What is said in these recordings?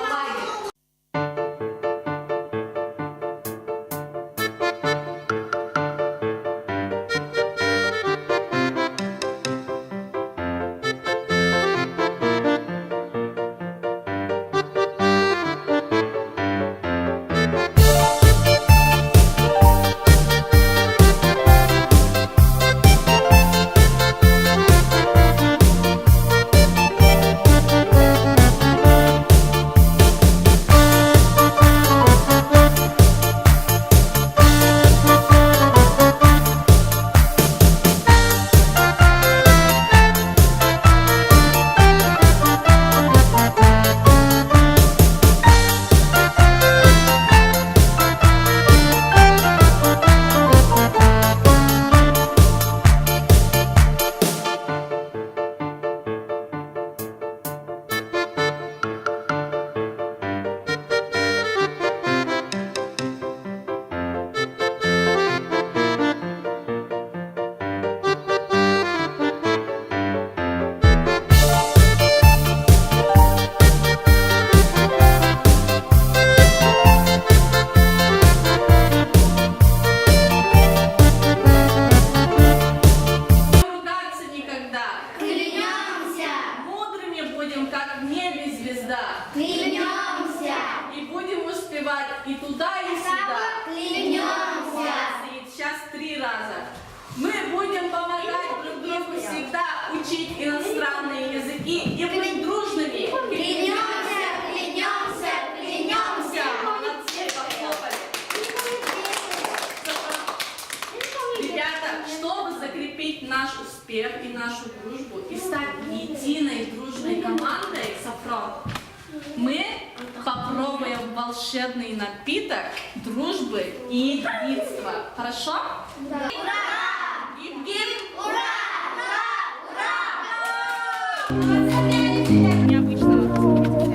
Лагерь. Ругаться никогда. Клянемся! Мудрыми будем, как в небе звезда. Клянемся! И будем успевать и туда, и сюда. Клянемся! Сейчас три раза. Мы будем помогать друг другу всегда учить иностранные языки и быть дружными. Клянемся, клянемся, клянемся! Молодцы, похлопали. Ребята, чтобы закрепить наш успех и нашу дружбу и стать единой дружной командой Сафрон, мы попробуем волшебный напиток дружбы и единства. Хорошо? Ура! Гип-гип! Ура! Ура! Ура! Необычного.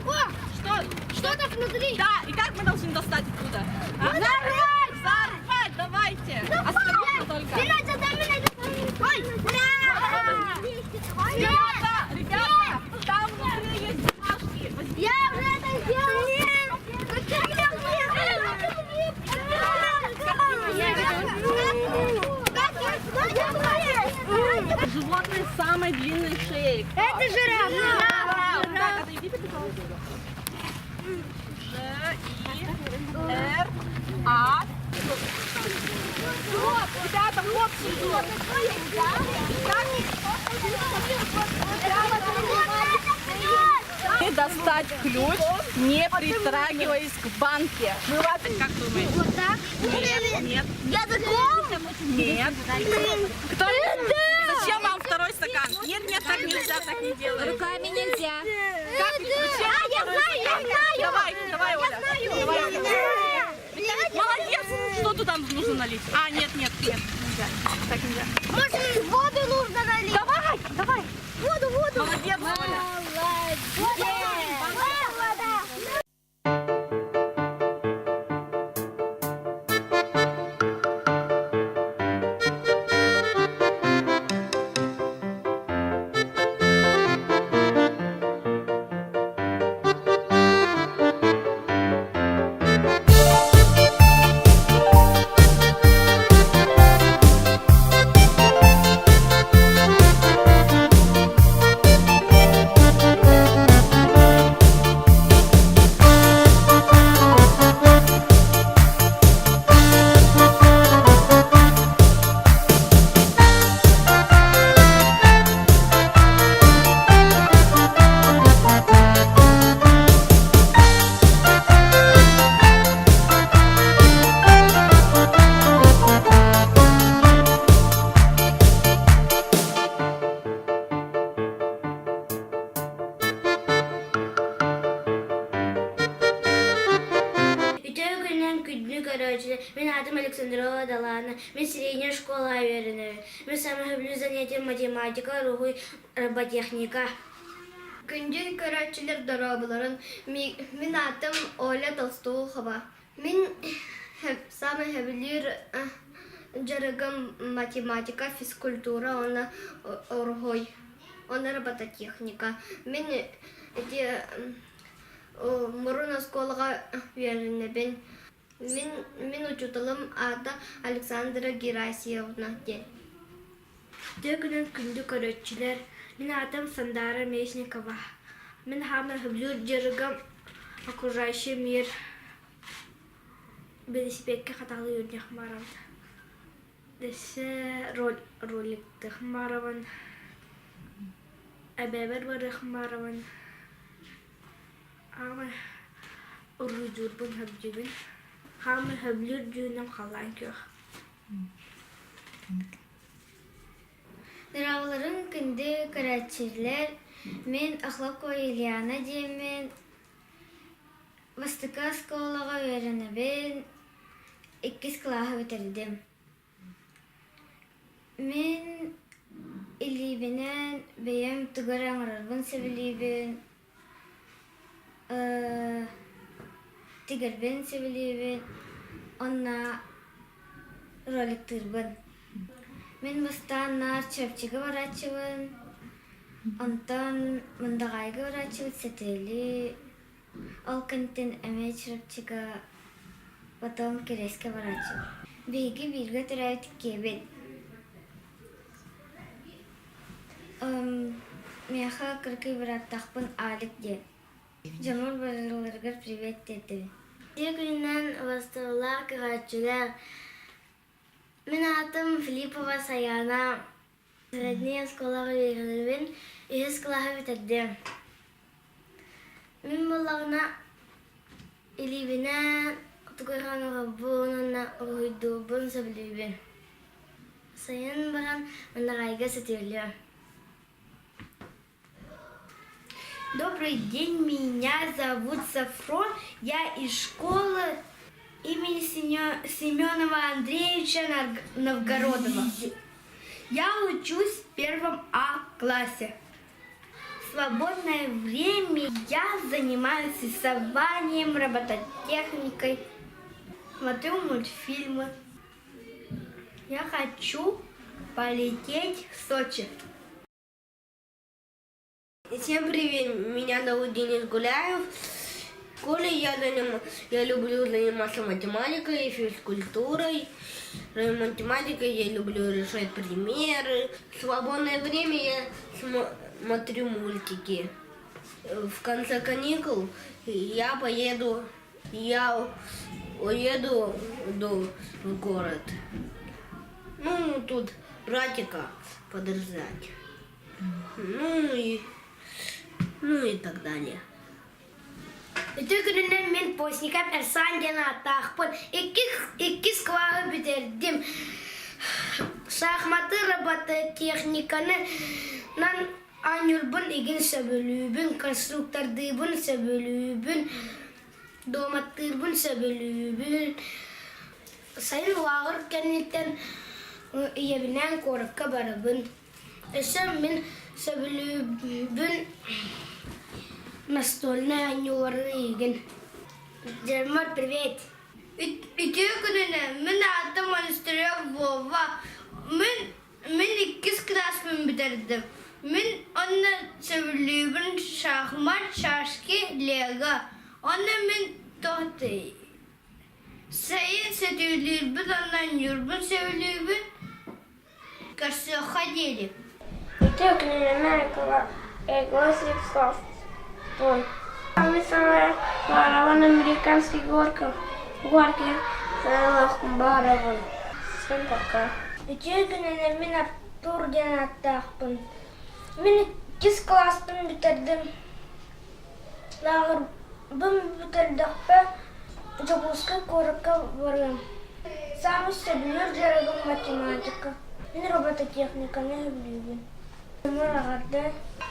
О, Что? что-то внутри! Да, и как мы должны достать оттуда? А? Взорвать! Взорвать, давайте! Осторожно только! Ой, ура! Ребята, ребята, там внутри есть бумажки. Возьмите. Я уже это сделала! Животное с самой длинной шеей. Это жираф! Жираф. Так, отойдите, пожалуйста. Ж, И, Р, А. Вот, ребята, вот сюда. И достать ключ, не притрагиваясь к банке. Как думаете? Вот так? Нет, нет. Языком? Нет. Кто? Зачем вам второй стакан? Нет, нет, так нельзя, так не делают. Руками нельзя. Как? Зачем А, вам я второй знаю, я стакан? знаю! Давай, давай, Оля. Давай, Оля. Молодец! Что туда нужно налить? А, нет, нет, нет, нельзя. Так нельзя. Может, воду нужно налить? Давай, давай. Воду, воду! Молодец, Оля. Молодец! Вода! Үтүө күнүнэн күндү көрөөччүлэр, мин аатым Александрова Далаана, мин средняя школа үөрэнэбин. Мин саамай сөбүлүүр занятием математика, уруһуй, роботехника. Күндү көрөөччүлэр дорооболорун, мин аатым Оля Толстоухова. Мин саамай сөбүлүүр дьарыгым математика, физкультура уонна уруһуй. онно робототехника. Мин ити мурун оскуолаҕа үөрэнэбин. Мин, мин учууталым аата Александра Герасимовна диэн. Үтүө күнүн күндү көрөөччүлэр! Мин аатым Сандаара Местникова. Мин хаамар сөбүлүүр дьарыгым окружающий мир велосипедка хатаҕалыы үөрүйэх баарабын. Өссө роликтыахым баарабын, эбээбэр барыахым баарабын. Аамай уруһуйдуурбун сөбүлүүбүн. Хаамай сөбүлүүр дьүһүнүм халлаан күөх. Дорооболорун күндү көрөөччүлэр! Мин Охлопкова Ильяна диэммин бастакы оскуолаҕа үөрэнэбин, иккис кылааһы бүтэрдим. Мин илиибинэн бэйэм тугу эрэ оҥорорбун сөбүлүүбүн, тигэрбин сөбүлүүбүн уонна роликтыырбын. Мин бастаан наар чэпчэки барааччыбын, онтон Мындаҕаайыга барааччыбыт сэтиэлии, ол кэнниттэн эмиэ Чурапчыга, потом Кириэскэ барааччыбын. Биһиги бииргэ төрөөбүт иккиэбит. Миэхэ кыракый бырааттаахпын Алик диэн. Дьоммор барыларыгар привет диэтибин. Үтүө күнүнэн убастабыллаах көрөөччүлэр! Мин аатым Филиппова Саяна. Средняя оскуолаҕа үөрэнэбин, үһүс кылааһы бүтэрдим. Мин буоллаҕына илиибинэн тугу эрэ оҥоробун уонна уруһуйдуурбун сөбүлүүбүн. Сайын баран Мындаҕаайга сөтүөлүөм. Добрый день, меня зовут Сафрон, я из школы имени Семенова Андреевича Новгородова. Я учусь в первом А классе. В свободное время я занимаюсь рисованием, робототехникой, смотрю мультфильмы. Я хочу полететь в Сочи. Всем привет, меня зовут Денис Гуляев. В школе я, заним... я люблю заниматься математикой, физкультурой. Математикой я люблю решать примеры. В свободное время я смотрю мультики. В конце каникул я поеду, я уеду в город. Ну, тут братика подождать. Ну и, ну и так далее. Үтүө күнүнэн мин Постников Эрсан диэн ааттаахпын. Иккис кылааһы бүтэрдим. Шахматы робототехниканы нан оонньуурбун игин сөбүлүүбүн, конструктордыыбын сөбүлүүбүн, дуоматтыырбын сөбүлүүбүн. Сайын лааҕыр кэнниттэн ийэбинээн куоракка барабын. Өссө мин сөбүлүүбүн настольнай оонньуулары игин. Дьэрмар, привет! Үтүө күнүнэн, мин аатым Монастырев Вова. Мин мин иккис кылааспын бүтэрдим. Мин онно сөбүлүүбүн шахмат, шашки, лего. Онно мин туох Сайын сөтүөлүүрбүн уонна оонньуурбун сөбүлүүбүн. Көрсүөххэ диэри. Үтүө күнүнэн Егор Слепцов. Самый барабан американский горка. Горки барабан. Всем пока. Үтүө күнүнэн мин Артур диэн ааттаахпын. Мин иккис кылааспын бүтэрдим. Лааҕырбын бүтэрдэхпэ Дьокуускай куоракка барыам. Саамай сөбүлүүр дьарыгым математика. Мин робототехниканы сөбүлүүбүн. Өмүр эҕэрдэ.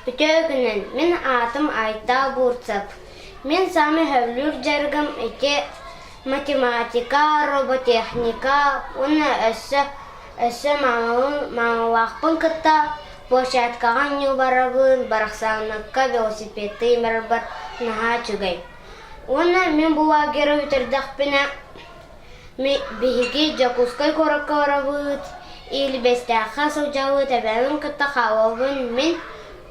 Үтүө күнүн, мин аатым Айта Бурцев. Мин саамай сөбүлүүр дьарыгым ити математика, роботехника уонна өссө өссө маамалаахпын кытта площадкаҕа оонньуу барабын, Барахсаанакка велосипедтыы барарбар наһаа үчүгэй. Уонна мин бу лагеры бүтэрдэхпинэ биһиги Дьокуускай куоракка барабыт, Илбэстээххэ сылдьабыт, эбээбин кытта хаалабын мин.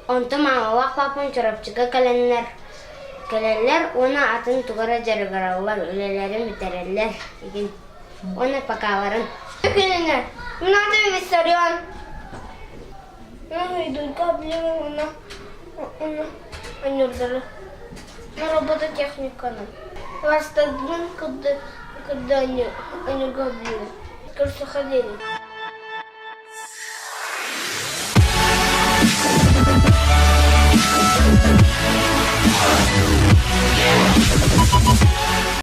Онтон маамалаах паапам Чурапчыга кэлэннэр кэлэллэр уонна атын тугу эрэ дьарыгыраллар, үлэлэрин бүтэрэллэр игин. Уонна покаларын. Күнүнэ, мин аатым Виссарион. Ну, идут уонна анньурдары. На робототехниканы. Бастадын кырда анньурга блин. Короче, ходили.